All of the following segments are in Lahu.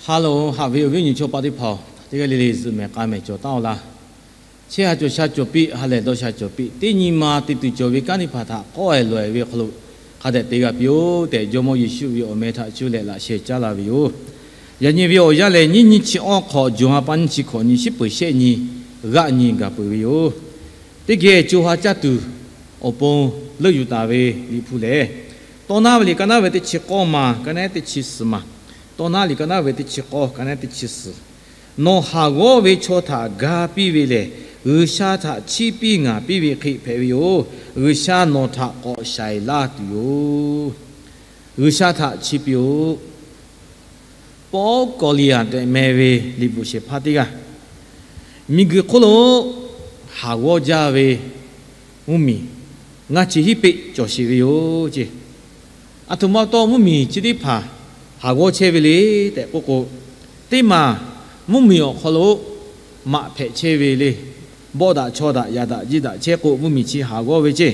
Ha loˬ, haꞈ ve awˬ viˉ awˬ nyi chaw paˆ teˇ hpaˍ-oˬ, teˇ g'aˇ le le zuhꞈ mehˍ k'a mehˍ cawˬ taˉ-oˆ laˇ. Chehˇ ha cawˬ sha cawˬ piˇ, ha lehˬ dawˇ sha cawˬ piˇ, teˇ nyi ma te tuˬ cawˬ ve kanˉ teˇ hpaˍ htaꞈ k'awehˬ lawehˬ ve hk'aw lo hk'a dehꞈ te g'a piˇ-oˆ tehꞈ, Jawˇmawˇ Yeˍsuˆ ve awˬ meh htaꞈ cuˇ leh laꞈ sheh caˉ la ve yoˬ. Yaꞈ nyi ve awˬ yanˇ lehˬ, nyiˇ nyi chi awˇ hk'awꞈ, Jawˬ ha pa nyiˇ chi hkawꞈ nyi, shiˉ peuˬ shehˆ nyi, g'aˆ nyi gaˬ peuˬ ve yoˬ. Teˇ geh co ha caˇ tuˬ awˬ pon leuˆ yuˬ taˍ ve Liꞈ hpu lehˬ, Tawˇ naˉ ve liꞈ ka naˉ ve teˇ chi k'awˇ maˬ, ka naˉ teˇ chi suhˍ maˬ. Tawˇ naˉ liꞈ ka naˉ ve teˇ chi k'awˇ, ka naˉ teˇ chi suhˍ. Nawˬ haˍ g'awˇ ve chaw htaꞈ ga piˇ ve lehˬ, G'uiˬsha htaꞈ chiˇ piˇ ngaˍ piˇ ve hk'e hpehꞈ ve yoˬ. G'uiˬsha nawˬ htaꞈ k'awꞈ shaiˍ laˇ tuˬ yoˬ. G'uiˬsha htaꞈ chiˇ piˇ-oˆ. Pawˇ kawˍ liˬ aꞈ tehꞈ meh ve liꞈ bvuhꞈ shehˍ hpaˇ teˇ g'aˇ, miˬguiˬ hk'oˆ lo haˍ g'awˇ jaˇ ve mvuhˇmiˬ ngaˇ chi hiˉ peˆ cawˬ sheˍ ve yoˬ ceˇ. Aˬ htoꞈ ma taw mvuhˇmiˬ chi teˇ hpaˍ haˍ g'awˇ chehˇ ve le tehꞈ k'oˆ k'o, teˇ maˬ mvuhˇmiˬ awˬ hk'aw lo maꞈ hpehꞈ chehˇ ve le. Bawˆ daꞈ chaw daꞈ yaꞈ daꞈ jiˆ daꞈ chehˇ k'o, mvuhˇmiˬ chi haˍ g'awˇ ve ceˇ.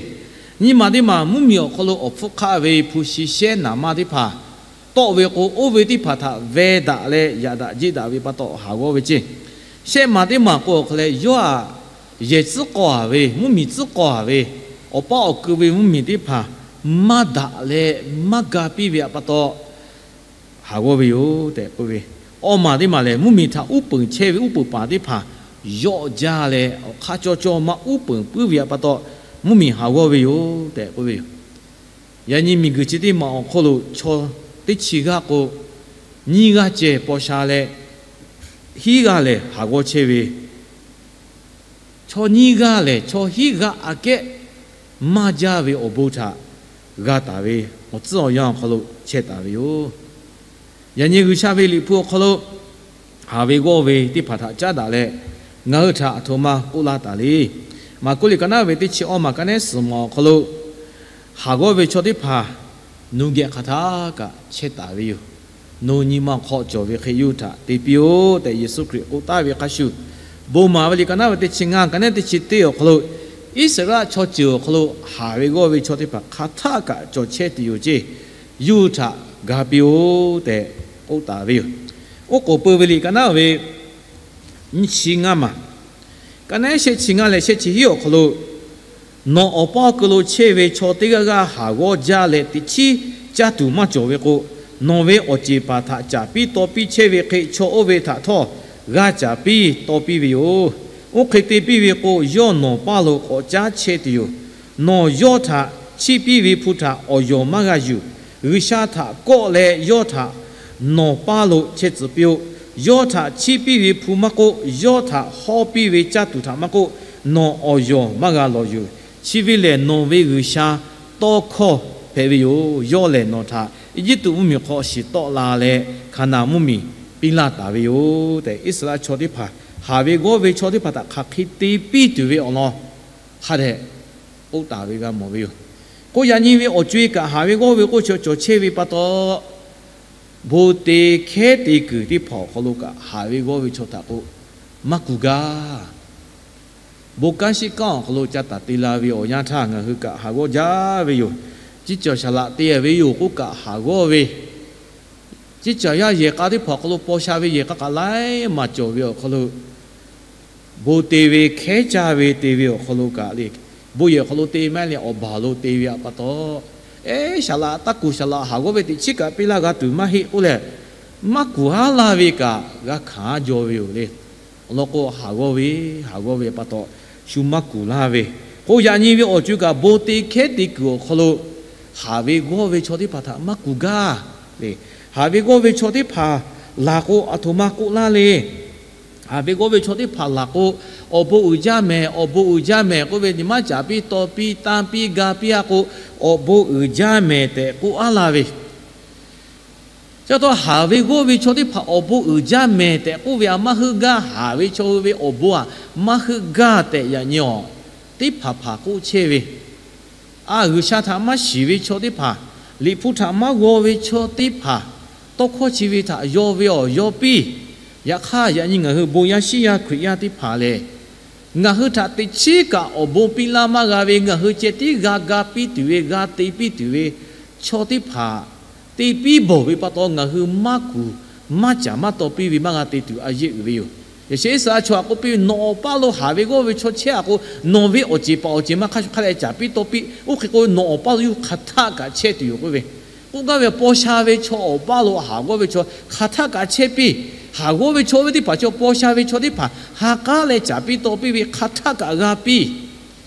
Nyiˇ maˬ teˇ maˬ mvuhˇmiˬ awˬ hk'aw lo awˬ hpfuhˇ hk'aˆ ve hpu shi shehˉ naˍ manˇ teˇ hpaˍ tawˆ ve k'o, oˇ ve teˇ hpaˍ htaꞈ veh daꞈ leh yaꞈ daꞈ jiˆ daꞈ ve pa taw haˍ g'awˇ ve ceˇ. Shehˆ maˬ teˇ maˬ k'o awˬ hk'a leh yawˇ aꞈ yehˬ tcuhˉ k'aw-a ve, mvuhˇmiˬ tcuhˉ k'aw-a ve, awˬ paˇ awˬ keu ve mvuhˇmiˬ teˇ hpaˍ maˇ daꞈ leh maˇ ga piˇ ve pa taw haˍ g'awˇ ve yoˬ tehꞈ k'oˆ ve. Awˇ maˬ teˇ maˬ lehˬ, mvuhˇmiˬ htaꞈ uˉ peunˍ chehˇ ve uˉ peunˍ paˍ teˇ hpaˍ yawˆ jaˇ leh, awˬ hk'aˇ cawˇ cawˇ maˇ uˉ peunˍ puiˉ ve pa taw mvuhˇmiˬ haˍ g'awˇ ve yoˬ tehꞈ k'oˆ ve yoˬ. Yaꞈ nyi miˬguiˬ chi teˇ maˬ awˬ hk'oˆ lo chaw teˇ chi g'aˇ k'o, nyiˇ g'aˇ ceh paw sha leh, hiˉ g'aˇ lehˬ haˍ g'awˇ chehˇ ve, chaw nyiˇ g'aˇ lehˬ chaw hiˉ g'aˇ aꞈ kehˉ maˇ jaˇ ve awˬ bon htaꞈ g'a taˍ ve awˬ tcuhˉ awˬ yanˇ awˬ hk'aw lo chehˇ taˍ ve yoˬ. Yaꞈ nyi G'uiˬsha ve Liꞈ hpu awˬ hk'aw lo haˍ ve g'awˇ ve teˇ hpaˍ htaꞈ caˉ daꞈ leh, ngaˬ hui htaꞈ aˬ htoꞈ ma k'oˆ laˇ taˍ le. Maˍkuˆ liꞈ ka naˉ ve teˇ chi awˇ maˬ ka naˉ suhˍ maˬ awˬ hk'aw lo haˍ g'awˇ ve chaw teˇ hpaˍ nu geh hk'aˬ htaˇ kaꞈ chehˇ taˍ ve yoˬ. Nawˬ nyi ma hk'aw cawˬ ve hk'e yawˇ hui htaꞈ te piˇ-oˆ tehꞈ Yeˍsuˆ Hkriꞈ k'oˆ taˍ ve hk'a shuˍ, bon maˍ ve liꞈ ka naˉ ve teˇ chi ngaˇ, ka naˉ teˇ chi teˇ awˬ hk'aw lo, Iˉsaˍreˍlaˆ chaw ceuˬ awˬ hk'aw lo haˍ ve g'awˇ ve chaw teˇ hpaˍ hk'aˬ htaˇ kaꞈ cawˬ chehˇ tuˬ yoˬ ceˇ. Yawˇ hui htaꞈ ga piˇ-oˆ tehꞈ k'oˆ taˍ ve yoˬ. Oˉ k'oˍ pui ve liꞈ ka naˉ ve nyiˇ chi ngaˇ maˬ, ka naˉ shehˆ chi ngaˇ leh shehˆ chi hiˉ awˬ hk'aw lo, nawˬ awˬ paˇ awˬ keu lo chehˇ ve chaw teˇ g'aˇ g'aˇ haˍ g'awˇ jaˇ leh teꞈ chiˉ caˇ tuˬ maˇ cawˬ ve k'o, nawˬ ve awˬ ceˬ paˍ htaꞈ caˍ piˇ taw piˇ chehˇ ve hk'e chaw oˇ ve htaꞈ htawˇ g'a caˍ piˇ taw piˇ ve yoˬ. Oˇ hk'e te piˇ ve k'o, yawˇ nawˬ paˇ lo k'awꞈ caˉ chehˇ tuˬ yoˬ. Nawˬ yawˇ htaꞈ chiˇ piˇ ve hpu htaꞈ awˬ yawˬ maˇ g'a yuˬ. G'uiˬsha htaꞈ kawˆ leh yawˇ htaꞈ nawˬ paˇ lo chehˇ tcuh piˇ-oˆ. Yawˇ htaꞈ chiˇ piˇ ve hpu maˇ k'oˆ, yawˇ htaꞈ hawˇ piˇ ve caˇ tuˬ htaꞈ maˇ k'oˆ, nawˬ awˬ yawˬ maˇ g'a lawˬ yuˬ. Chi ve lehˬ nawˬ ve G'uiˬsha tawˇ hkawˇ hpehꞈ ve yoˬ. Yawˇ lehˬ nawˬ htaꞈ Eˇjiˇtuꞈ mvuhˇmiˬ hk'aw shiˍ tawˆ la leh, Hkaˍnanˍ mvuhˇmiˬ piˇ laˇ taˍ ve yoˬ tehꞈ, Iˉsaˍreˍlaˆ chaw teˇ hpaˍ haˍ ve g'awˇ ve chaw teˇ hpaˍ htaꞈ hk'aˬ hk'e te piˇ tuˬ ve awˬ lawn hk'a dehꞈ k'oˆ taˍ ve g'a mawˬ ve yoˬ. K'o yaꞈ nyi ve awˬ co-e kaꞈ haˍ ve g'awˇ ve k'oˆ chi cawˬ chehˇ ve pa taw, bon te hkehˉ te kuiˬ teˇ hpaˍ awˬ hk'aw lo kaꞈ haˍ ve g'awˇ ve chaw htaꞈ k'o maˇ kuˬ gaˇ. Bon kanˉ shiˉ kanˉ awˬ hk'aw lo ca taˍ te la ve awˬ yanˇ htaˇ ngaˬ hui kaꞈ haˍ g'awˇ jaˇ ve yoˬ. Ciˇ cawˬ saˍ laꞈ te ve yoˬ k'oˆ kaꞈ haˍ g'awˇ ve, ciˇ cawˬ yaˇ yehˬ k'a teˇ hpaˍ awˬ hk'aw lo paw sha ve yehˬ k'a kaꞈ laiˉ maˬ cawˬ ve awˬ hk'aw lo, bon te ve hkehˉ caˇ ve te ve awˬ hk'aw lo kaꞈ le, bon yehˬ awˬ hk'aw lo te maˇ heˆ leh awˬ baˬ lo te ve pa taw, eˉ saˍ laꞈ taˇ kuˬ, saˍ laꞈ haˍ g'awˇ ve teꞈ chiˉ kaꞈ piˇ laˇ g'a tuˬ maˇ heˆ k'oˆ leh, maˇ kuˬ haˉ laˇ ve kaꞈ g'a hkanˍ jaw ve yoˬ le. Awˬ lawn k'o haˍ g'awˇ ve, haˍ g'awˇ ve pa taw shu maˇ kuˬ laˇ ve. K'o yaꞈ nyi ve awˬ co kaꞈ bon te hkehˉ te kuiˬ awˬ hk'aw lo haˍ ve g'awˇ ve chaw teˇ hpaˍ htaꞈ maˇ kuˬ gaˇ le. Haˍ ve g'awˇ ve chaw teˇ hpaˍ laˬ k'o aˬ htoꞈ ma k'oˆ laˇ le. Haˍ ve g'awˇ ve chaw teˇ hpaˍ laˬ k'o, awˬ bon uiˍ jaˇ mehˍ, awˬ bon uiˍ jaˇ mehˍ k'oˆ ve, nyi maˇ caˍ piˇ taw piˇ tanˇ piˇ ga piˇ-a k'o, awˬ bon uiˍ jaˇ mehˍ tehꞈ k'oˆ aˉ laˇ ve. Chi pa taw haˍ ve g'awˇ ve chaw teˇ hpaˍ awˬ bon uiˍ jaˇ mehˍ tehꞈ k'oˆ ve aꞈ maˇ heuˆ gaˇ, haˍ ve chaw hui ve awˬ bon aꞈ maˇ heuˆ gaˇ tehꞈ yaꞈ nyi awˬ teˇ hpaˍ hpaˍ k'oˆ chehˇ ve. A, G'uiˬsha htaꞈ maˇ shiˍ ve chaw teˇ hpaˍ, Liꞈ hpu htaꞈ maˇ g'aw ve chaw teˇ hpaˍ, tawˇ hkawˇ chi ve htaꞈ yaw ve awˬ yaw piˇ. Yaꞈ hk'aˇ yaꞈ nyi ngaˬ hui bon yaˇ shiˉ yaˇ Hkriꞈ yaˇ teˇ hpaˍ lehˬ, ngaˬ hui htaꞈ teꞈ chiˉ kaꞈ awˬ bon piˇ laˇ maˇ g'a ve, ngaˬ hui ceh tiˉ g'a ga piˇ tuˬ ve, g'a te piˇ tuˬ ve chaw teˇ hpaˍ te piˇ bawˬ ve pa taw ngaˬ hui maˇ kuˬ maˇ caˍ maˇ taw piˇ ve maˇ g'a te tuˬ a yeˆ uiˍ ve yoˬ. Yaꞈ sheh Iˉsaˍreˍlaˆ chaw htaꞈ k'oˆ piˇ ve, nawˬ awˬ paˇ lo haˍ ve g'awˇ ve chaw chehˇ-a k'o, nawˬ ve awˬ ceˬ paˍ awˬ ceˬ ma hk'a shuˍ hk'a leh caˍ piˇ taw piˇ. Oˇ hk'e k'o, nawˬ awˬ paˇ lo yawˇ hui hk'aˬ htaˆ kaꞈ chehˇ tuˬ yoˬ k'oˆ ve. K'oˆ gaˇ ve, paw sha ve chaw awˬ paˇ lo haˍ g'awˇ ve chaw hk'aˬ htaˆ kaꞈ chehˇ piˇ. Haˍ g'awˇ ve chaw ve teˇ hpaˍ chaw, paw sha ve chaw teˇ hpaˍ ha k'aˉ leh caˍ piˇ taw piˇ ve hk'aˬ htaˆ kaꞈ g'a piˇ.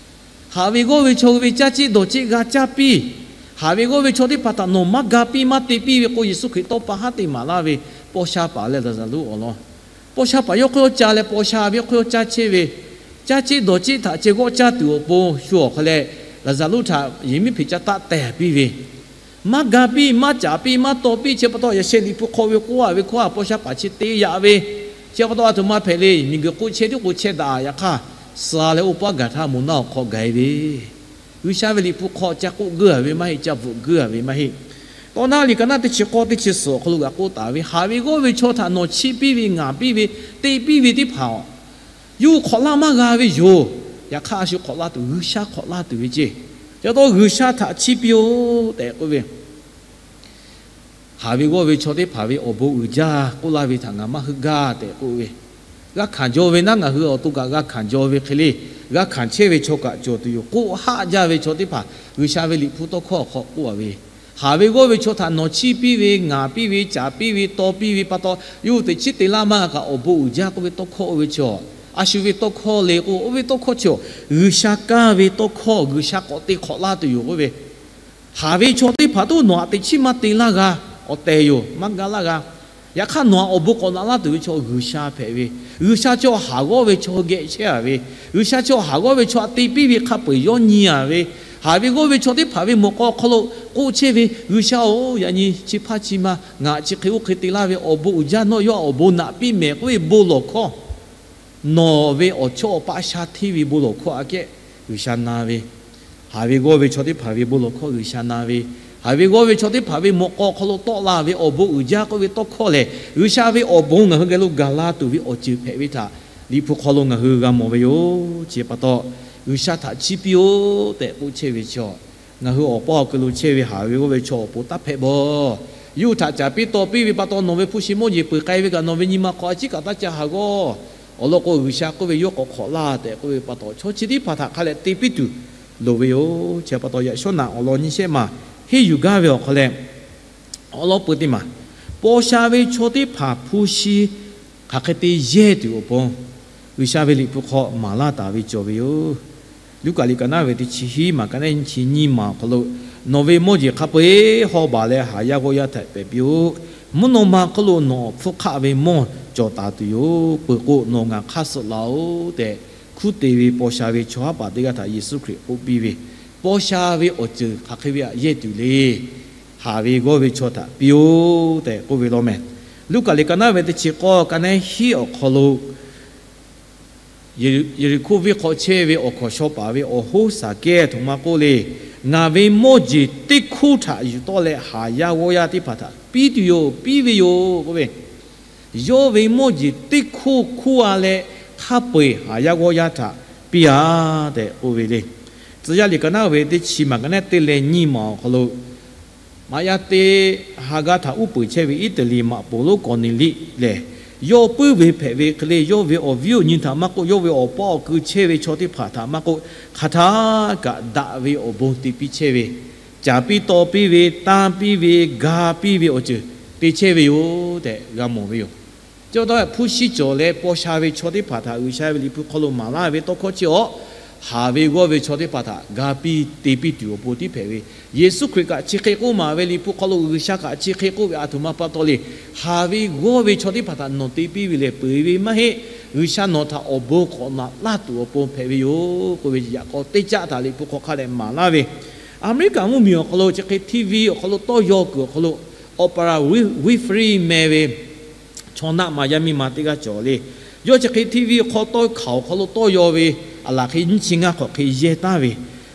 Haˍ ve g'awˇ ve chaw hui ve caˇ ceˆ dawˬ ceˆ g'a caˇ piˇ. Haˍ ve g'awˇ ve chaw teˇ hpaˍ htaꞈ nawˬ maˇ ga piˇ maˇ te piˇ ve k'o, Yeˍsuˆ Hkriꞈ tawˇ pa haˉ te maˍ laˇ ve paw sha paˍ leh Laˍzaˍruˆ awˬ lawn. Paw sha paˍ yawˇ hk'aw yawˇ ca leh paw sha ve yawˇ hk'aw yawˇ caˇ chehˇ ve, caˇ ceˆ dawˬ ceˆ htaꞈ ceh g'awˆ caˇ tuˬ awˬ pon shu awˬ hk'aw leh, Laˍzaˍruˆ htaꞈ yehˬ miˉ hpeꞈ ca taˆ tehˬ piˇ ve, maˇ ga piˇ, maˇ caˍ piˇ, maˇ taw piˇ. Chi pa taw yaꞈ sheh Liꞈ hpu hk'aw ve k'oˆ-a ve hkawˇ htaꞈ paw sha paˍ chi te yaꞈ ve. Chi pa taw a htoꞈ ma hpehꞈ le, miˬguiˬ k'oˆ chehˇ tiˉ k'o chehˇ daꞈ. Yaꞈ hk'aˇ, suh leh oˇ paˉ gaˬ htaˇ moˬ naˆ awˬ hk'aw gaˬ-e ve, G'uiˬsha ve Liꞈ hpu hk'aw ca k'oˆ geuˆ-a ve maˇ heˆ, ca bvuhꞈ geuˆ-a ve maˇ heˆ. Tawˇ naˆ liꞈ ka naˆ teˇ chi k'awˇ teˇ chi suhˍ awˬ hk'aw lo g'a k'oˆ taˍ ve, haˍ ve g'awˇ ve chaw htaꞈ nawˬ chiˇ piˇ ve, ngaˍ piˇ ve, te piˇ ve teˇ hpaˍ-oˬ, yawˇ hui hk'awꞈ laˇ maˇ g'a ve yoˬ. Yaꞈ hk'aˇ a shu hk'awꞈ laˇ tuˬ, G'uiˬsha hk'awꞈ laˇ tuˬ ve ceˇ. Chi pa taw G'uiˬsha htaꞈ chiˇ piˇ-oˆ tehꞈ k'oˆ ve, haˍ ve g'awˇ ve chaw teˇ hpaˍ ve awˬ bon uiˍ jaˇ k'oˆ laˇ ve htaꞈ ngaˬ maˇ heuˆ gaˇ tehꞈ k'oˆ ve, g'a hkanˍ jaw ve naˉ ngaˬ hui awˬ to kaꞈ g'a hkanˍ jaw ve hk'e le, g'a hkanˍ chehˇ ve chaw kaꞈ cawˬ tuˬ yoˬ. K'oˆ haˆ jaˇ ve chaw teˇ hpaˍ G'uiˬsha ve Liꞈ hpu tawˇ hkawˇ awˬ hk'aw k'oˆ-a ve, haˍ ve g'awˇ ve chaw htaꞈ nawˬ chiˇ piˇ ve, ngaˍ piˇ ve, caˍ piˇ ve, taw piˇ ve pa taw, yawˇ hui teꞈ chiˉ te laˇ maˇ g'a kaꞈ awˬ bon uiˍ jaˇ k'oˆ ve tawˇ hkawˇ oˇ ve chi-a. A shu ve tawˇ hkawˇ le k'o, oˇ ve tawˇ hkawˇ chi-a, G'uiˬsha kanˇ ve tawˇ hkawˇ, G'uiˬsha k'awꞈ te hk'awꞈ laˇ tuˬ yoˬ k'oˆ ve, haˍ ve chaw teˇ hpaˍ toˉ nawˬ htaꞈ teꞈ chiˉ maˇ te laˇ g'a, awˬ tehˬ yoˬ, maˇ ga laˇ g'a. Yaꞈ hk'aˇ nawˬ htaꞈ awˬ bon k'awꞈ naꞈ laˇ tuˬ ve chaw G'uiˬsha hpehꞈ ve, G'uiˬsha chaw haˍ g'awˇ ve chaw geh chehˇ-a ve, G'uiˬsha chaw haˍ g'awˇ ve chaw htaꞈ te piˇ ve hk'a peu-eˬ yawˇ nyi-a ve, haˍ ve g'awˇ ve chaw teˇ hpaˍ ve mawꞈ k'aw awˬ hk'aw lo k'oˆ chehˇ ve, G'uiˬsha-oˬ, yaꞈ nyi chi hpaˇ chi ma ngaˬ chi hk'e oˇ hk'e te laˇ ve awˬ bon uiˍ jaˇ, nawˬ yawˇ htaꞈ awˬ bon naꞈ piˇ mehˍ k'oˆ ve bon lawˬ hkawˇ, nawˬ ve awˬ chawˇ awˬ paˆ sha hteˇ ve bon lawˬ hkawˇ aꞈ kehˉ G'uiˬsha na ve, haˍ ve g'awˇ ve chaw teˇ hpaˍ ve bon lawˬ hkawˇ G'uiˬsha na ve, haˍ ve g'awˇ ve chaw teˇ hpaˍ ve mawꞈ k'aw awˬ hk'aw lo tawˆ la ve awˬ bon uiˍ jaˇ k'oˆ ve tawˇ hkawˇ lehˬ, G'uiˬsha ve awˬ bon ngaˬ hui geh lo gaˬ la tuˬ ve awˬ ceuˬ hpehꞈ ve htaꞈ Liꞈ hpu hk'aw lo ngaˬ hui g'a mawˬ ve yoˬ. Chi pa taw, G'uiˬsha htaꞈ chiˇ piˇ-oˆ tehꞈ k'oˆ chehˇ ve chi-a, ngaˬ hui awˬ paˇ awˬ keu lo chehˇ ve haˍ ve g'awˇ ve chaw awˬ pon taˇ hpehꞈ bawˬ. Yawˇ hui htaꞈ caˍ piˇ taw piˇ ve pa taw nawˬ ve hpu shi mawˇ jeˬ peuˬ k'ai ve kaꞈ nawˬ ve nyi ma hk'aw a ciˉ kaꞈ taˇ ca haˍ g'awˇ. Awˬ lawn k'o, G'uiˬsha k'oˆ ve yawˇ k'awꞈ hk'awꞈ laˇ tehꞈ k'oˆ ve pa taw, chaw chi teˇ hpaˍ htaꞈ hk'a leh te piˇ tuˬ loˍ ve yoˬ. Chi pa taw yaꞈ shawˉ naꞈ awˬ lawn nyiˇ shehˆ maˬ henˇ yuˬ gaˇ ve awˬ hk'aw leh, awˬ lawn peuˬ teˇ maˬ, paw sha ve chaw teˇ hpaˍ hpu shi hk'aˬ hk'e te yehˇ tuˬ awˬ pon G'uiˬsha ve Liꞈ hpu hk'aw maˍ laˇ taˍ ve cawˬ ve yoˬ. Luˉkaꞈ liꞈ ka naˆ ve teˇ chi hiˉ maˬ ka naˆ nyiˇ chi nyiˇ maˬ awˬ hk'aw lo, nawˬ ve mawˇ jeˬ hk'a peu-eˬ hawˇ baˬ leh haˍ yaˇ g'awˇ yaˇ htaꞈ pehˬ piˇ-oˆ. Mvuhˇ naw ma hk'oˆ lo nawˬ hpfuhˇ hk'aˆ ve mawˇ cawˬ taˍ tuˬ yoˬ. Peuˬ k'o, nawˬ ngaˬ hk'aˇ suh laˬ-oꞈ tehꞈ, hkuˉ te ve paw sha ve chaw haˉ paˍ teˇ g'aˇ htaꞈ Yeˍsuˆ Hkriꞈ k'oˆ piˇ ve, paw sha ve awˬ ceuˬ hk'aˬ hk'e ve htaꞈ yehˇ tuˬ le. Haˍ ve g'awˇ ve chaw htaꞈ piˇ-oˆ tehꞈ k'oˆ ve law meh. Luˉkaꞈ liꞈ ka naˆ ve teˇ chi k'awˇ ka naˆ hiˉ awˬ hk'aw lo, Yeˍriˆhkoˇ venˇ hk'aw chehˇ ve awˬ hkawnˍ shaw paˍ ve awˬ hoˉ Saˍkehˇ htoꞈ ma k'oˆ le, Ngaˬ ve mawˇ jeˬ teˇ hkoˇ htaꞈ yuˬ tawˆ leh haˍ yaˇ g'awˇ yaˇ teˇ hpaˍ htaꞈ piˇ tuˬ yoˬ, piˇ ve yoˬ k'oˆ ve. Yawˇ ve mawˇ jeˬ teˇ hkoˇ hkoˇ-a leh, hk'a peu-eˬ haˍ yaˇ g'awˇ yaˇ htaꞈ piˇ-a tehꞈ k'oˆ ve le. Tcuh yaˇ liꞈ ka naˆ ve teˇ chi maˬ ka naˆ teˇ leh nyiˇ maˬ awˬ hk'aw lo, maꞈ yaˇ teˇ ha gaˇ htaꞈ uˉ peunˍ chehˇ ve Iˉtaˍliˍ maꞈ poˍ lonˉ Kawˍneˍliˆ lehˬ, yawˇ puiˉ ve hpehꞈ ve hk'e le, yawˇ ve awˬ viˉ awˬ nyi htaꞈ maˇ k'oˆ, yawˇ ve awˬ paw awˬ keu chehˇ ve chaw teˇ hpaˍ htaꞈ maˇ k'oˆ, hk'aˬ htaˇ kaꞈ daꞈ ve awˬ bon te piˇ chehˇ ve, caˍ piˇ taw piˇ ve, tanˇ piˇ ve, ga piˇ ve awˬ ceuˬ te chehˇ ve yoˬ tehꞈ g'a mawˬ ve yoˬ. Chi pa taw, hpu shi cawˬ leh paw sha ve chaw teˇ hpaˍ htaꞈ G'uiˬsha ve Liꞈ hpu hk'aw lo maˍ laˇ ve tawˇ hkawˇ chi awˬ, haˍ ve g'awˇ ve chaw teˇ hpaˍ htaꞈ ga piˇ te piˇ tuˬ awˬ pon tiˉ hpehꞈ ve, Yeˍsuˆ Hkriꞈ kaꞈ chi hk'e k'oˆ maˍ ve, Liꞈ hpu hk'aw lo G'uiˬsha kaꞈ chi hk'e k'oˆ ve, a htoꞈ ma pa taw le, haˍ ve g'awˇ ve chaw teˇ hpaˍ htaꞈ nawˬ te piˇ ve lehˬ peuˬ ve maˇ heˆ. G'uiˬsha nawˬ htaꞈ awˬ bon k'awꞈ naꞈ laˇ tuˬ awˬ pon hpehꞈ ve yoˬ k'oˆ ve yaꞈ k'aw teˇ caˆ htaꞈ Liꞈ hpu hk'aw hk'a dehꞈ maˍ laˇ ve, Aˍmeˍriˆkaꞈ mvuhˇmiˬ awˬ hk'aw lo chi hk'e TV awˬ hk'aw lo tawˇ yaw kuiˬ awˬ hk'aw lo Oprah Winfrey meh ve chaw naˆ ma yaˇ miˇ ma teˇ g'aˇ cawˬ le. Yawˇ chi hk'e TV hk'aw tawˇ hkanˍ awˬ hk'aw lo tawˇ yaw ve, aˬ laˬ hk'e nyiˇ chi ngaˇ hk'awꞈ hk'e yehˇ taˍ ve,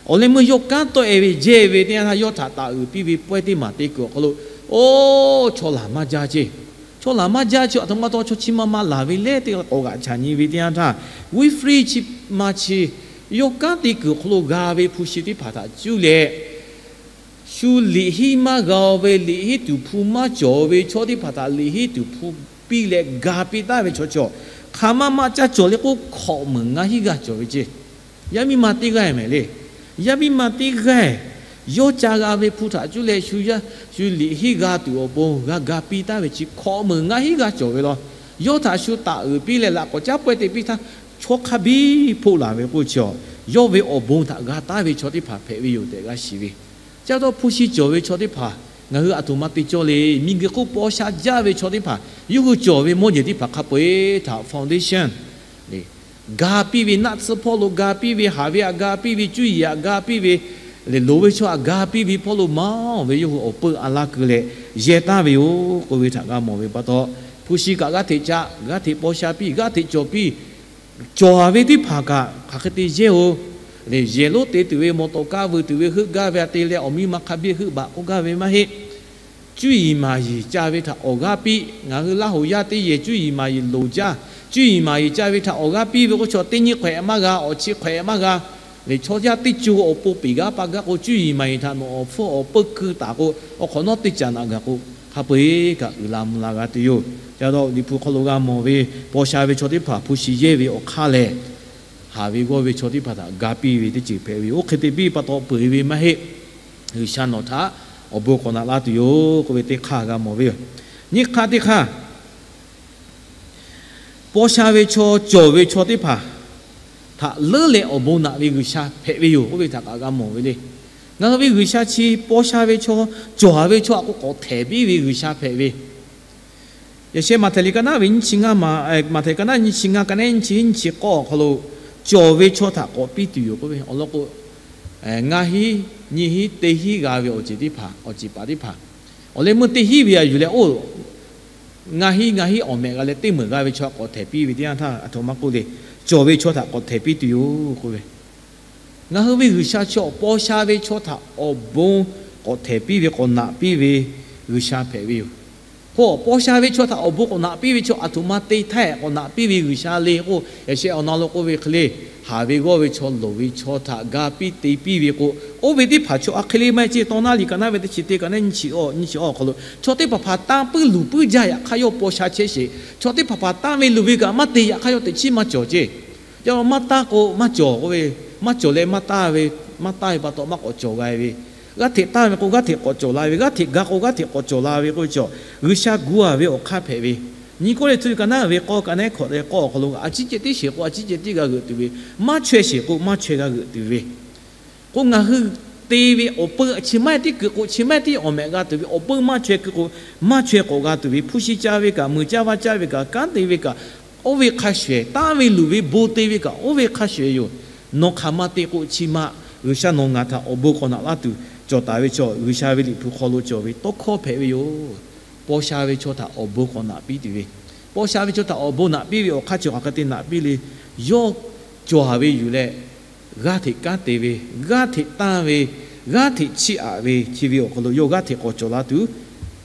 awˬ leh meuˇ yawˇ kanˉ tawˆ-e ve jehˇ ve teˇ yanˇ htaˇ yawˇ htaꞈ taˍ uiˍ piˇ ve pawehˇ teˇ maˬ te kuiˬ awˬ hk'aw lo, oˇ chaw laˬ maˇ jaˇ ceˇ. Chaw laˬ maˇ jaˇ chi a htoꞈ ma taw chaw chi ma ma laˬ ve leh teˇ g'aˇ k'awꞈ g'aꞈ chaꞈ nyi ve teˇ yanˇ htaˇ, Winfrey chi ma chi yawˇ kanˉ te kuiˬ awˬ hk'aw lo g'a ve hpu shi teˇ hpaˍ htaꞈ cuˇ leh shu liꞈ henˇ maˇ g'a-o ve, liꞈ henˇ tuˬ hpu maˇ cawˬ ve chaw teˇ hpaˍ htaꞈ liꞈ henˇ tuˬ hpu piˇ leh ga piˇ taˍ ve chaw cawˬ. Hk'aˬ ma ma caˇ cawˬ le k'o, hkawꞈ meunˍ ngaˇ hinˉ g'aˇ cawˬ ve ceˇ. Yaˇ miˇ ma teˇ g'aˇ mehˍ le. Yaˇ miˇ ma teˇ g'aˇ yawˇ ca g'a ve hpu htaꞈ cuˇ leh shu yaˇ shu liꞈ henˇ g'a tuˬ awˬ pon g'a ga piˇ taˍ ve chi hkawꞈ meunˍ ngaˇ hinˉ g'aˇ cawˬ ve law. Yawˇ htaꞈ shu taˍ uiˍ piˇ leh laꞈ k'awꞈ caˉ pawehˇ te piˇ htaˇ, chaw hk'a biˇ hpoˆ laˬ ve k'oˆ chi, yawˇ ve awˬ bon htaꞈ g'a taˍ ve chaw teˇ hpaˍ hpehꞈ ve yoˬ tehꞈ g'a shiˍ ve. Caˇ dawˇ hpu shi cawˬ ve chaw teˇ hpaˍ ngaˬ hui aˬ htoꞈ ma te cawˇ le. Miˬguiˬ hk'oˆ paw sha jaˇ ve chaw teˇ hpaˍ yawˇ hui cawˬ ve mawˇ jehˬ teˇ hpaˍ hk'a peu-eˬ htaꞈ foundation ga piˇ ve, naˆ tsuhˇ hpawˇ lo ga piˇ ve, haˍ ve htaꞈ ga piˇ ve, cuˇ yiˍ htaꞈ ga piˇ ve, lehˬ loˍ ve chaw htaꞈ ga piˇ ve hpawˇ lo maˇ ve yawˇ hui awˬ peu a laˇ keu leh yehˇ taˍ ve yoˬ k'oˆ ve htaꞈ g'a mawˬ ve pa taw, hpu shi kaꞈ g'aˇ hteꞈ caˆ, g'aˇ hteꞈ paw sha piˇ, g'aˇ hteꞈ cawˬ piˇ. Cawˬ ve teˇ hpaˍ kaꞈ hk'aˬ hk'e te yehˇ-o. Lehˬ yehˬ lonˉ te tuˬ ve, mawˬ tawˍ kaˇ vuiˬ tuˬ ve, heuˆ gaˇ ve a te leh awˬ miˇ ma hk'a biˇ heuˆ baꞈ k'oˆ gaˇ ve maˇ heˆ. Cuˇ yiˍ maˍ yiˍ ca ve htaꞈ awˬ g'aˇ piˇ. Ngaˬ hui Laˇ hoˍ yaˇ teˇ yehˬ cuˇ yiˍ maˍ yiˍ loˍ jaˇ. Cuˇ yiˍ maˍ yiˍ ca ve htaꞈ awˬ g'aˇ piˇ ve k'oˆ chaw, teˇ nyiˇ hk'awehꞈ maˇ g'a, awˬ chi hk'awehꞈ maˇ g'a. Lehˬ chaw yaˇ teˇ co awˬ pon peˬ gaˇ pa gaˇ k'o, cuˇ yiˍ maˍ yiˍ htaꞈ nawˬ awˬ hpfuhˇ awˬ peu keu taˍ k'o, awˬ hk'awꞈ nawˉ teˇ caꞈ naꞈ gaˬ k'o, hk'a peu-eˬ kaꞈ uiˍ la mvuh la g'a tuˬ yoˬ. Ca dawˇ Liꞈ hpu hk'aw lo g'a mawˬ ve, paw sha ve chaw teˇ hpaˍ hpu shi yehˇ ve awˬ hk'aˇ lehˬ, haˍ ve g'awˇ ve chaw teˇ hpaˍ htaꞈ ga piˇ ve teˇ ceuˬ hpehꞈ ve yoˬ. Oˇ hk'e te piˇ pa taw peuˬ ve maˇ heˆ. G'uiˬsha nawˬ htaꞈ awˬ bon k'awꞈ naꞈ laˇ tuˬ yoˬ k'oˆ ve teˇ hk'aˇ g'a mawˬ ve yoˬ. Nyiˇ hk'aˇ teˇ hk'aˇ, paw sha ve chaw cawˬ ve chaw teˇ hpaˍ htaꞈ leuˉ leh awˬ bon naꞈ ve G'uiˬsha hpehꞈ ve yoˬ k'oˆ ve htaꞈ kaꞈ g'a mawˬ ve le. Ngaˬ hui ve G'uiˬsha chi paw sha ve chaw, cawˬ ve chaw htaꞈ k'o k'awꞈ htehˍ piˇ ve G'uiˬsha hpehꞈ ve. Yaꞈ sheh Maꞈhtehˍ liꞈ ka naˉ ve nyiˇ chi ngaˇ ma, Maꞈhtehˍ ka naˉ nyiˇ chi ngaˇ ka naˉ nyiˇ chi hiˉ nyiˇ chi k'awˇ awˬ hk'aw lo, cawˬ ve chaw htaꞈ k'awꞈ piˇ tuˬ yoˬ k'oˆ ve awˬ lawn k'o, ngaˇ hinˉ nyiˇ hinˉ teˇ hinˉ g'a ve awˬ ceuˬ teˇ hpaˍ, awˬ ceuˬ paˍ teˇ hpaˍ, awˬ leh meuˇ teˇ hinˉ ve a yuˬ leh oˇ ngaˇ hinˉ ngaˇ hinˉ awˬ mehꞈ g'a leh teˇ meunˍ g'a ve chaw htaꞈ k'awꞈ htehˍ piˇ ve teˇ yanˇ htaˇ, aˬ htoꞈ ma k'oˆ le, cawˬ ve chaw htaꞈ k'awꞈ htehˍ piˇ tuˬ yoˬ k'oˆ ve. Ngaˬ hui ve G'uiˬsha chi paw sha ve chaw htaꞈ awˬ bon k'awꞈ htehˍ piˇ ve, k'awꞈ naꞈ piˇ ve G'uiˬsha hpehꞈ ve yoˬ. K'o paw sha ve chaw htaꞈ awˬ bon k'awꞈ naꞈ piˇ ve chaw aˬ htoꞈ ma te htaˇ k'awꞈ naꞈ piˇ ve G'uiˬsha le k'o, yaꞈ sheh awˬ na lo k'oˆ ve hk'e le, haˍ ve g'awˇ ve chaw, loˍ ve chaw htaꞈ ga piˇ te piˇ ve k'o, oˇ ve teˇ hpaˍ chaw a hk'e le maˇ heˆ ceˇ. Tawˇ naˉ liꞈ ka naˉ ve teˇ chi teˇ ka naˉ nyiˇ chi awˇ, nyiˇ chi awˇ awˬ hk'aw lo, chaw teˇ hpaˍ hpaˍ tanˇ puiˉ luˬ puiˉ jaˇ yaꞈ hk'aˇ yawˇ paw sha chehˇ sheˍ. Chaw teˇ hpaˍ hpaˍ tanˇ ve luˬ ve kaꞈ maˇ te yaꞈ hk'aˇ yawˇ teꞈ chiˉ maˇ cawˬ ceˇ. Yawˇ maˇ tanˇ k'o maˇ cawˬ k'oˆ ve, maˇ cawˬ leh maˇ tanˇ ve, maˇ tanˇ ve pa taw maˇ k'awꞈ cawˬ g'a ve, g'aˇ hteꞈ tanˇ ve k'o g'aˇ hteꞈ k'awꞈ cawˬ la ve, g'aˇ hteꞈ ga k'o g'aˇ hteꞈ k'awꞈ cawˬ la ve k'oˆ ve chaw, G'uiˬsha gu a ve awˬ hk'aˇ hpehꞈ ve. Nyiˇ Kawˇrenˍhtuˆ ka naˉ ve k'awˇ ka naˉ hkawꞈ leh k'awˇ awˬ hk'aw lo, a ciˉ ceh tiˉ sheˍ k'o a ciˉ ceh tiˉ g'a g'euꞈ tuˬ ve, maˇ chaweh sheˍ k'o maˇ chaweh g'a g'euꞈ tuˬ ve. K'o ngaˬ hui te ve awˬ peu chi maˇ heˆ tiˉ keu k'o chi maˇ heˆ tiˉ awˬ mehꞈ g'a tuˬ ve, awˬ peu maˇ chaweh keu k'o maˇ chaweh k'awꞈ g'a tuˬ ve, hpu shi ca ve kaꞈ, meuˬ caˇ vaˇ caˇ ve kaꞈ, kanˉ te ve kaꞈ, oˇ ve hk'a shuˍ, tanˇ ve luˬ ve bon te ve kaꞈ oˇ ve hk'a shuˍ yoˬ. Nawˬ hk'aˬ ma te k'o chi ma G'uiˬsha nawˬ ngaˬ htaꞈ awˬ bon k'awꞈ naꞈ laˇ tuˬ cawˬ taˍ ve chaw, G'uiˬsha ve Liꞈ hpu hk'aw lo cawˬ ve tawˇ hkawˇ hpehꞈ ve yoˬ. Paw sha ve chaw htaꞈ awˬ bon k'awꞈ naꞈ piˇ tuˬ ve, paw sha ve chaw htaꞈ awˬ bon naꞈ piˇ ve awˬ hk'aˇ chi hk'aˬ hk'e te naꞈ piˇ le. Yawˇ cawˬ ve yuˬ leh, g'aˇ hteꞈ kanˉ te ve, g'aˇ hteꞈ tanˇ ve, g'aˇ hteꞈ chiˇ aꞈ ve, chi ve awˬ hk'aw lo yawˇ g'aˇ hteꞈ k'awꞈ cawˬ la tuˬ,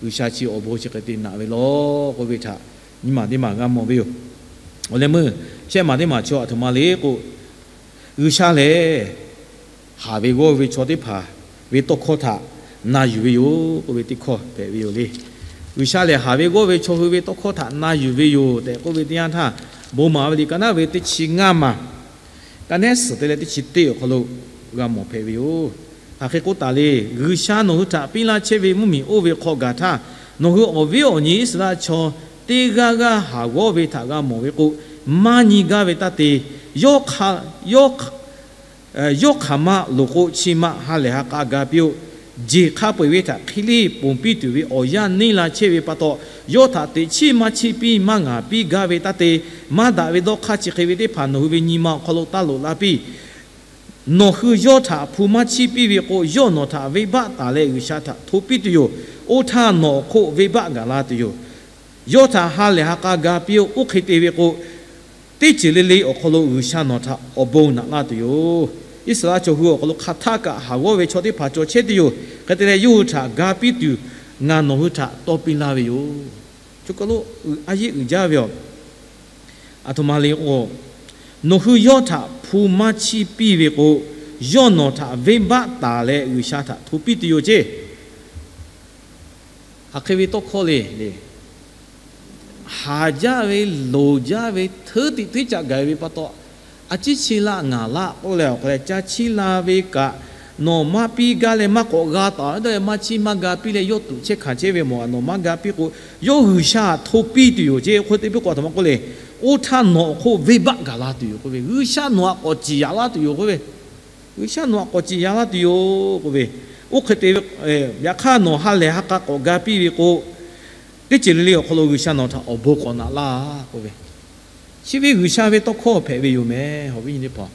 G'uiˬsha chi awˬ bon chi hk'e te naꞈ ve law k'oˆ ve htaꞈ nyi maˬ teˇ maˬ g'a mawˬ ve yoˬ. Awˬ leh meuˇ shehˆ maˬ teˇ maˬ chaw aˬ htoꞈ ma le k'o, G'uiˬsha lehˬ haˍ ve g'awˇ ve chaw teˇ hpaˍ ve tawˇ hkawˇ htaꞈ na yuˬ ve yoˬ k'oˆ ve teˇ hkawˇ hpehꞈ ve yoˬ le. G'uiˬsha lehˬ haˍ ve g'awˇ ve chaw hui ve tawˇ hkawˇ htaꞈ na yuˬ ve yoˬ tehꞈ k'oˆ ve teˇ yanˇ htaˇ, bon maˍ ve liꞈ ka naˉ ve teˇ chi ngaˇ maˬ, ka nehˉ suhˍ te leh teˇ chi teˇ awˬ hk'aw lo g'a mawˬ hpehꞈ ve yoˬ. Hk'aˬ hk'e k'oˆ taˍ le. G'uiˬsha nawˬ hui htaꞈ piˇ laˇ chehˇ ve mvuhˇmiˬ oˇ ve hk'aw gaˬ htaˇ, nawˬ hui awˬ viˉ awˬ nyi Iˉsaˍreˍlaˆ chaw teˇ g'aˇ g'aˇ haˍ g'awˇ ve htaꞈ g'a mawˬ ve k'o, maˇ nyi gaˇ ve taˇ te. Yawˇ hk'a, yawˇ hk'aˬ, yawˇ hk'aˬ ma loˍ k'o chi ma ha lehˬ ha k'a ga piˇ-oˆ. Jeˬ hk'a peu-eˬ ve htaꞈ hk'e leˇ ponˬ piˇ tuˬ ve awˬ yanˇ neˇ la chehˇ ve pa taw, yawˇ htaꞈ teꞈ chiˉ maˇ chiˇ piˇ maˇ ngaˍ piˇ gaˇ ve taˇ te. Maˇ daꞈ ve dawˇ hk'aˇ chi hk'e ve teˇ hpaˍ nawˬ hui ve nyi ma awˬ hk'aw lo taˇ loꞈ la piˇ. Nawˬ hui yawˇ htaꞈ hpu maˇ chiˇ piˇ ve k'o, yawˇ nawˬ htaꞈ venˇbaˆ taˍ leh G'uiˬsha htaꞈ hto piˇ tuˬ yoˬ. Oˇ htaˇ nawˬ awˬ hk'oˆ venˇbaˆ gaˬ la tuˬ yoˬ. Yawˇ htaꞈ ha lehˬ ha k'a ga piˇ-oˆ. Oˇ hk'e te ve k'o, teˇ ceuˬ le le awˬ hk'aw lo G'uiˬsha nawˬ htaꞈ awˬ bon naꞈ laˇ tuˬ yoˬ. Iˉsaˍreˍlaˆ chaw hui awˬ hk'aw lo hk'aˬ htaˇ kaꞈ haˍ g'awˇ ve chaw teˇ hpaˍ cawˬ chehˇ tuˬ yoˬ. Hk'e te leh yawˇ hui htaꞈ ga piˇ tuˬ ngaˬ nawˬ hui htaꞈ tawˇ piˇ laˇ ve yoˬ. Chaw kaˬ lo a yeˇ uiˍ jaˇ ve yoˬ. Aˬ htoꞈ ma le k'o, nawˬ hui yawˇ htaꞈ hpu maˇ chiˇ piˇ ve k'o, yawˇ nawˬ htaꞈ venˇbaˆ taˍ leh G'uiˬsha htaꞈ hto piˇ tuˬ yoˬ ceˇ. Hk'aˬ hk'e ve tawˇ hkawˇ le le, haˍ jaˇ ve, loˍ jaˇ ve, hteˇ tiꞈ hteˇ caꞈ gaˬ ve pa taw, a ciˉ chi laˇ ngaˬ laˇ k'oˆ leh awˬ hk'aw leh ca chiˇ la ve kaꞈ, nawˬ maˇ piˇ gaˇ leh maˇ k'awꞈ g'a taˍ ve dawˇ leh maˇ chiˇ maˇ ga piˇ leh yawˇ tuꞈ chehˇ hkanˍ chehˇ ve mawˬ nawˬ maˇ ga piˇ k'o, yawˇ G'uiˬsha htaꞈ hto piˇ tuˬ yoˬ ceˇ. Hk'e te piˇ k'o a htoꞈ ma k'oˆ le, oˇ htaˇ nawˬ awˬ hk'oˆ venˇbaˆ gaˬ la tuˬ yoˬ k'oˆ ve, G'uiˬsha nawˬ htaꞈ k'awꞈ ciˍ yaꞈ laˇ tuˬ yoˬ k'oˆ ve, G'uiˬsha nawˬ htaꞈ k'awꞈ ciˍ yaꞈ laˇ tuˬ yoˬ k'oˆ ve, oˇ hk'e te, yaꞈ hk'aˇ nawˬ ha lehˬ ha k'a k'awꞈ ga piˇ ve k'o, teˇ ceuˬ le le awˬ hk'aw lo G'uiˬsha nawˬ htaꞈ awˬ bon k'awꞈ naꞈ laˇ k'oˆ ve, chi ve G'uiˬsha ve tawˇ hkawˇ hpehꞈ ve yoˬ meh. Awˬ viˉ nyi teˇ hpaˍ,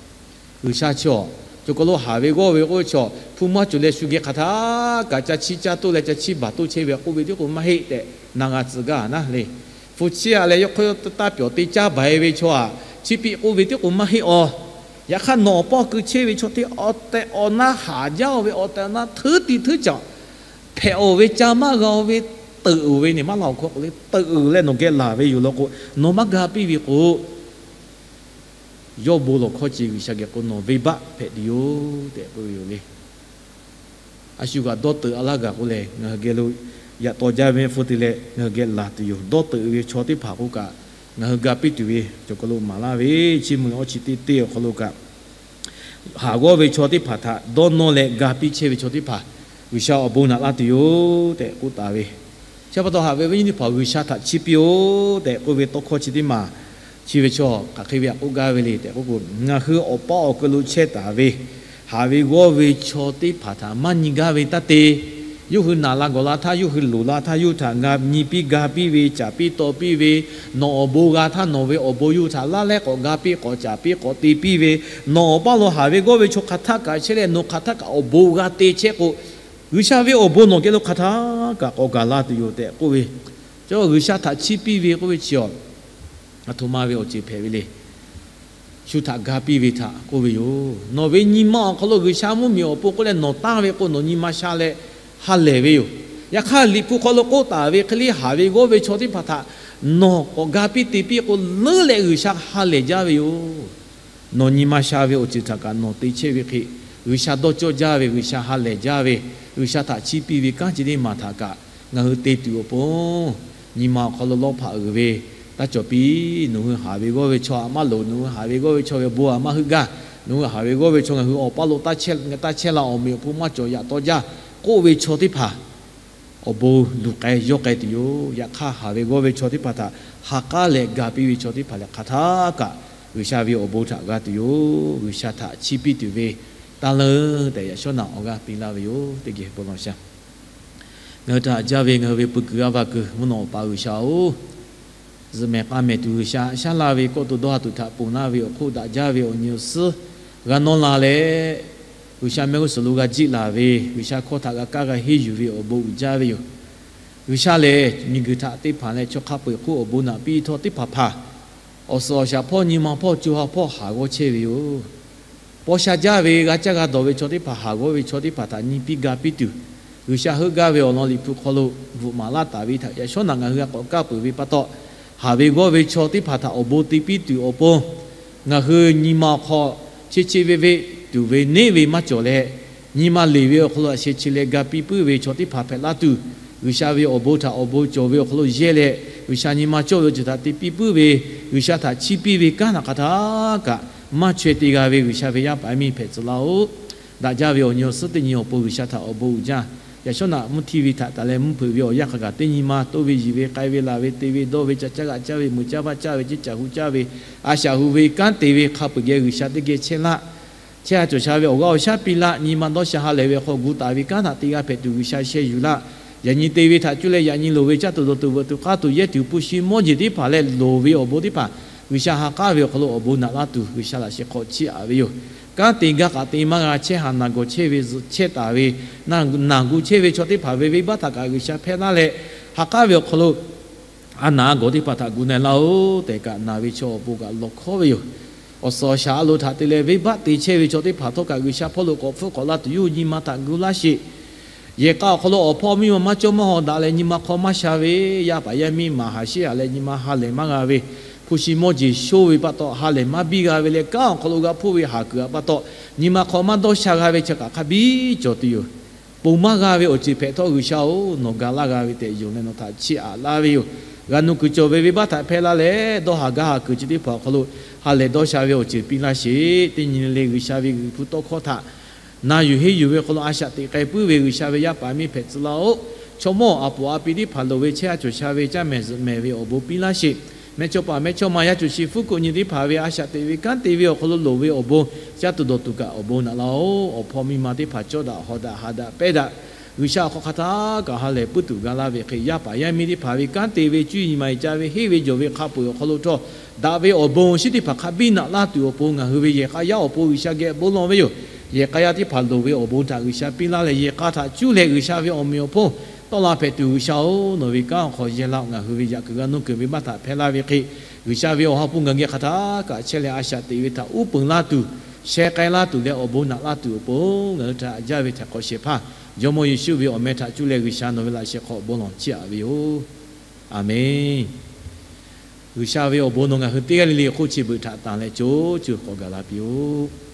G'uiˬsha chi awˬ cawˬ kaˬ lo haˍ ve g'awˇ ve k'oˆ ve chaw hpu maˇ cawˬ leh shu geh hk'aˬ htaˇ kaꞈ ca chiˇ caˇ toˆ leh ca chiˇ baˬ toˆ chehˇ ve k'oˆ ve tiˉ k'o maˇ heˆ tehꞈ na g'a tcuh gaˇ naˉ le. Hpu chiˇ a leh yawˇ hk'aw taˇ pyawˬ te caˇ baˬ e ve chaw aꞈ chi piˇ k'oˆ ve tiˉ k'o maˇ heˆ awˬ. Yaꞈ hk'aˇ nawˬ awˬ paˇ awˬ kui chehˇ ve chaw teˇ awˬ tehꞈ awˬ na haˍ jaˇ-oˬ ve awˬ tehꞈ awˬ na hteˇ tiꞈ hteˇ caꞈ hpehꞈ-oˬ ve ca maˇ g'a-oˬ ve, teuꞈ-oˬ ve ne maˇ la awˬ hkawˇ k'oˆ le, teuꞈ-oˬ leh nawˬ geh laˬ ve yoˬ law k'o, nawˬ maˇ ga piˇ ve k'o, yawˇ bon lawˬ hkawˇ ce G'uiˬsha geh k'o nawˬ venˇbaˆ hpehꞈ tuˬ yoˬ tehꞈ k'oˆ ve yoˬ le. A shu kaꞈ dawˇ teuꞈ a laˇ gaˬ k'oˆ leh ngaˬ hui geh lo yaꞈ taw jaˇ ve mehˆ hpfuhˇ te leh ngaˬ hui geh laˬ tuˬ yoˬ. Dawˇ teuꞈ ve chaw teˇ hpaˍ k'oˆ kaꞈ ngaˬ hui ga piˇ tuˬ ve cawˬ kaˬ lo maˍ laˇ ve, Chiˇ mvuh awˇ chi teˇ teˇ awˬ hk'aw lo kaꞈ haˍ g'awˇ ve chaw teˇ hpaˍ htaꞈ dawˇ nawˇ leh ga piˇ chehˇ ve chaw teˇ hpaˍ G'uiˬsha awˬ bon naꞈ laˇ tuˬ yoˬ tehꞈ k'oˆ taˍ ve. Chi pa taw haꞈ ve awˬ viˉ nyi teˇ hpaˍ, G'uiˬsha htaꞈ chiˇ piˇ-oˆ tehꞈ k'oˆ ve tawˇ hkawˇ chi teˇ maˬ chi ve chaw hk'aˬ hk'e ve htaꞈ k'oˆ gaˇ ve le tehꞈ k'oˆ k'o, ngaˬ hui awˬ paˇ awˬ kui lo chehˇ taˍ ve haˍ ve g'awˇ ve chaw teˇ hpaˍ htaꞈ maˇ nyi gaˇ ve taˇ te. Yawˇ hui naˬ la gawˬ la htaˇ, yawˇ hui loˍ la htaˇ, yawˇ hui htaꞈ ngaˬ nyi piˇ ga piˇ ve, caˍ piˇ taw piˇ ve, nawˬ awˬ bon g'a htaˇ nawˬ ve awˬ bon yawˇ hui htaꞈ laˇ leh k'awꞈ ga piˇ k'awꞈ caˍ piˇ k'awꞈ te piˇ ve, nawˬ awˬ paˇ lo haˍ ve g'awˇ ve chaw hk'aˬ htaˇ kaꞈ chehˇ leh nawˬ hk'aˬ htaˇ kaꞈ awˬ bon g'a te chehˇ k'o, G'uiˬsha ve awˬ bon nawˬ geh lo hk'aˬ htaˇ kaꞈ k'awꞈ gaˬ la tuˬ yoˬ tehꞈ k'oˆ ve. Chaw G'uiˬsha htaꞈ chiˇ piˇ ve k'oˆ ve chi awˬ, a htoꞈ ma ve awˬ ceuˬ hpehꞈ ve le. Shu htaꞈ ga piˇ ve htaꞈ k'oˆ ve yoˬ. Nawˬ ve nyi ma awˬ hk'aw lo G'uiˬsha mvuhˇmiˬ awˬ pon k'oˆ leh nawˬ tanˇ ve k'o nawˬ nyi ma sha leh ha lehˬ ve yoˬ. Yaꞈ hk'aˇ Liꞈ hpu hk'aw lo k'oˆ taˍ ve hk'e le, haˍ ve g'awˇ ve chaw teˇ hpaˍ htaꞈ nawˬ k'awꞈ ga piˇ te piˇ k'o, leuˉ leh G'uiˬsha ha lehˬ jaˇ ve yoˬ. Nawˬ nyi ma sha ve awˬ ceuˬ htaꞈ kaꞈ nawˬ te chehˇ ve hk'e, G'uiˬsha dawˇ cawˇ jaˇ ve, G'uiˬsha ha lehˬ jaˇ ve, G'uiˬsha htaꞈ chiˇ piˇ ve kanˉ chi teˇ maˬ htaꞈ kaꞈ ngaˬ hui te tuˬ awˬ pon, nyi ma awˬ hk'aw lo lawˇ hpaꞈ uiˍ ve, taˇ cawˬ piˇ. Nawˬ hui haˍ ve g'awˇ ve chaw aꞈ maˇ loˍ, nawˬ hui haˍ ve g'awˇ ve chaw ve bon aꞈ maˇ heuˆ gaˇ, nawˬ hui haˍ ve g'awˇ ve chaw ngaˬ hui awˬ paˇ lo taˇ chehˇ la, awˬ meꞈ awˬ hponˇ maˇ cawˬ yaꞈ taw jaˇ k'oˆ ve chaw teˇ hpaˍ awˬ bon luˬ k'ai yawˇ k'ai tuˬ yoˬ. Yaꞈ hk'aˇ haˍ ve g'awˇ ve chaw teˇ hpaˍ htaꞈ ha k'aˉ leh ga piˇ ve chaw teˇ hpaˍ lehˬ hk'aˬ htaˇ kaꞈ G'uiˬsha ve awˬ bon htaꞈ g'a tuˬ yoˬ. G'uiˬsha htaꞈ chiˇ piˇ tuˬ ve taˇ leuˉ tehꞈ yaꞈ shawˉ naꞈ awˬ g'aˇ piˇ laˇ ve yoˬ. Teˇ geh bon lawˬ sha. Ngaˬ hui htaꞈ haꞈ jaˇ ve ngaˬ hui ve pui kuiˬ g'aˇ va kuiˬ mvuhˇ naw Awˬ pa G'uiˬsha-oˬ, zuhꞈ mehˍ k'a mehˍ tuˬ G'uiˬsha, shaˉ laˇ ve kawˆ to dawˇ ha tuˬ htaꞈ ponˬ laˇ ve awˬ hk'oˆ daꞈ jaˇ ve awˬ nyi awˬ suhˉ g'a nawˇ la leh, G'uiˬsha mehˆ g'uˇ suhˍ lo g'a jiˆ laˬ ve, G'uiˬsha hkawˇ htaꞈ g'a kaˇ g'a henˇ yuˬ ve awˬ bon uiˍ jaˇ ve yoˬ. G'uiˬsha lehˬ, miˬguiˬ htaꞈ te hpanˍ leh chaw hk'a peu-eˬ hk'oˆ awˬ bon naꞈ piˇ htawˇ teˇ hpaˍ hpaˍ awˬ suhˍ awˬ shaˍ hpawˇ nyi ma hpawˇ co ha hpawˇ haˍ g'awˇ chehˇ ve yoˬ. Paw sha jaˇ ve g'a caˇ g'a dawˬ ve chaw teˇ hpaˍ haˍ g'awˇ ve chaw teˇ hpaˍ htaꞈ nyi piˇ ga piˇ tuˬ, G'uiˬsha heuˆ gaˇ ve awˬ lawn Liꞈ hpu hk'aw lo bvuhꞈ maˍ laˇ taˍ ve htaꞈ yaꞈ shawˉ naꞈ ngaˬ hui g'a k'awꞈ kaˇ peuˬ ve pa taw, haˍ ve g'awˇ ve chaw teˇ hpaˍ htaꞈ awˬ bon te piˇ tuˬ awˬ pon, ngaˬ hui nyi ma awˬ hk'aw cheˇ cheˇ venˇ venˇ tuˬ ve neˉ ve maˇ cawˬ leh, nyi ma leˬ ve awˬ hk'aw lo aꞈ sheh chi leh ga piˇ puiˉ ve chaw teˇ hpaˍ hpehꞈ laˇ tuˬ, G'uiˬsha ve awˬ bon htaꞈ awˬ bon cawˬ ve awˬ hk'aw lo yehˇ leh, G'uiˬsha nyi ma cawˇ ve awˬ ceuˬ htaꞈ te piˇ puiˉ ve, G'uiˬsha htaꞈ chiˇ piˇ ve kanˉ htaꞈ hk'aˬ htaˇ kaꞈ maˇ chaweh te g'a ve G'uiˬsha ve yaˇ paˍ yaˇ miˇ hpehꞈ tcuh laˇ-oˆ. Daꞈ jaˇ ve awˬ nyi awˬ suhˉ teˇ nyi awˬ pon G'uiˬsha htaꞈ awˬ bon uiˍ jaˇ. Yaꞈ shawˉ naꞈ mvuhˇ htiˇ ve htaꞈ taˍ leh mvuhˇ hpeuꞈ ve awˬ yanˇ hk'a gaˬ teˇ nyi ma toˇ ve yiˬ ve k'ai ve laˬ ve te ve dawˇ ve ca caˇ g'aꞈ caˇ ve mui caˇ vaˇ caˇ ve ceˇ caˬ hu caˇ ve a shaꞈ hu ve kanˉ te ve hk'a peu-eˬ geh G'uiˬsha teˇ geh chehˇ laˇ. Chehˇ a cawˬ sha ve awˬ g'aˇ awˬ shaˉ piˇ laˇ. Nyi ma dawˇ sha ha lehˬ ve hk'aw gu taˍ ve kanˉ htaꞈ te g'a hpehꞈ tuˬ G'uiˬsha sheh yuˬ laˇ. Yaꞈ nyi te ve htaꞈ cuˇ leh yaꞈ nyi loˍ ve caˇ tuˬ dawˬ tuˬ veuꞈ tuˬ k'aˇ tuˬ yehˇ tuˬ hpu shi mawˇ jeˬ teˇ hpaˍ leh loˍ ve awˬ bon teˇ hpaˍ G'uiˬsha ha k'aˉ ve awˬ hk'aw lo awˬ bon naꞈ laˇ tuˬ G'uiˬsha laꞈ sheh hk'aw chiˇ aꞈ ve yoˬ. Kanˉ te gaˇ k'aꞈ te maˇ g'a chehˇ haˍ naˬ gawˬ chehˇ ve zuhꞈ chehˇ taˍ ve, naˬ gu chehˇ ve chaw teˇ hpaˍ ve venˇbaˆ htaꞈ kaꞈ G'uiˬsha hpehˇ laˇ leh, ha k'aˉ ve awˬ hk'aw lo a naˬ a gawˬ teˇ hpaˍ htaꞈ gu na-e laˇ-oˬ tehꞈ kaꞈ naˬ ve chaw awˬ pon kaꞈ lawˬ hkawˉ ve yoˬ. Awˬ suhˍ awˬ shaˍ a loˍ htaꞈ te leh venˇbaˆ te chehˇ ve chaw teˇ hpaˍ htawˇ kaꞈ G'uiˬsha hpawˇ lo k'awꞈ hpfuhˆ k'awꞈ la tuˬ yawˇ hui nyi ma htaꞈ gu laˇ sheˍ. Yehˬ k'a awˬ hk'aw lo awˬ hpawˇ miˇ ma maˇ cawˇ maˇ haw daꞈ leh nyi ma hk'aw maˇ sha ve, yaˇ paˍ yaˇ miˇ maˍ haˍ sheˆ haꞈ leh nyi ma ha lehˬ maˇ g'a ve, hpu shi mawˇ jeˬ shonˇ ve pa taw ha lehˬ maˇ biˇ g'a ve leh, kanˉ awˬ hk'aw lo g'a hpuˇ ve haˍ kuiˬ a pa taw nyi ma hk'aw maˇ dawˇ sha g'a ve chi kaꞈ hk'a biˇ cawˬ tuˬ yoˬ. Ponˬ maˇ g'a ve awˬ ceuˬ hpehꞈ htawˇ, G'uiˬsha-oˬ, nawˬ ga laˇ g'a ve tehꞈ yonˍ leh nawˬ htaꞈ chiˇ aꞈ laˇ ve yoˬ. G'a nuˇ kuiˬ cawˬ ve venˇbaˆ htaꞈ hpehˇ laˇ leh, dawˇ haˍ gaˇ haˍ kuiˬ chi teˇ hpaˍ awˬ hk'aw lo ha lehˬ dawˇ sha ve awˬ ceuˬ piˇ laˇ sheˍ. Teˇ nyi le le G'uiˬsha ve G'uiˬ hpu tawˇ hkawˇ htaꞈ na yuˬ henˇ yuˬ ve hk'aw lo a shaꞈ teꞈ k'ai puiˉ ve G'uiˬsha ve yaˇ paˍ miˇ hpehꞈ tcuh laˇ-oˆ. Chaw mawˇ a poˍ a pi teˇ hpaˍ loˍ ve chehˇ a cawˬ sha ve caˇ mehˍ zuhꞈ mehˍ ve awˬ bon piˇ laˇ sheˍ. Mehˇchawˇpaˍ mehˇchawˇma yaˇ cawˬ shi fuˉ kuꞈ nyi teˇ hpaˍ ve a shaꞈ teꞈ ve kanˉ te ve awˬ hk'aw lo loˍ ve awˬ bon, caˇ tuˬ dawˬ tuˬ kaꞈ awˬ bon naꞈ laˇ-oˆ. Awˬ hpawˇ miˇ ma teˇ hpaˍ cawˇ daꞈ hawˍ daꞈ haꞈ daꞈ pehnˇ daꞈ, G'uiˬsha awˬ hk'aw hk'a htaˇ kaꞈ ha lehˬ puiˉ tuˬ ga laˇ ve hk'e, yaˇ paˍ yaˇ miˇ teˇ hpaˍ ve kanˉ te ve cuˇ yiˍ maˍ yiˍ ca ve henˇ ve jawˬ ve hk'a peu-eˬ awˬ hk'aw lo htawˇ, daꞈ ve awˬ bon shinˉ teˇ hpaˍ hk'a biˇ naꞈ laˇ tuˬ awˬ pon ngaˬ hui ve yehˬ k'a yaˇ awˬ pon G'uiˬsha geh bon lawˬ ve yoˬ. Yehˬ k'a yaˇ teˇ hpaˍ loˍ ve awˬ bon htaꞈ G'uiˬsha piˇ laˇ leh, yehˬ k'a htaꞈ cuˇ leh G'uiˬsha ve awˬ meꞈ awˬ hponˇ tawˆ la hpehꞈ tuˬ, G'uiˬsha-oˬ, nawˬ ve kanˉ awˬ hk'aw yehˇ laˇ-oˆ. Ngaˬ hui ve yaꞈ kuiˬ g'a nuˇ kuiˬ venˇbaˆ htaꞈ hpehˇ laˇ ve hk'e, G'uiˬsha ve awˬ ha hpu ngaˬ geh hk'a htaˇ kaꞈ chehˇ leh a shaꞈ teꞈ ve htaꞈ uˉ peunˍ laˇ tuˬ, sheh k'ai laˇ tuˬ leh awˬ bon naꞈ laˇ tuˬ awˬ pon ngaˬ hui htaꞈ jaˇ ve htaiˍ hk'awꞈ shehˍ hpaˇ Jawˇmawˇ Yeˍsuˆ ve awˬ meh htaꞈ cuˇ leh G'uiˬsha nawˬ ve laꞈ sheh hk'aw bon lawˬ chiˇ aꞈ ve yoˬ. Aˬmenˍ. G'uiˬsha ve awˬ bon nawˬ ngaˬ hui teˇ g'aˇ le le hk'oˆ chi beuꞈ htaꞈ tanˬ leh co co k'awꞈ gaˬ la piˇ-oˆ.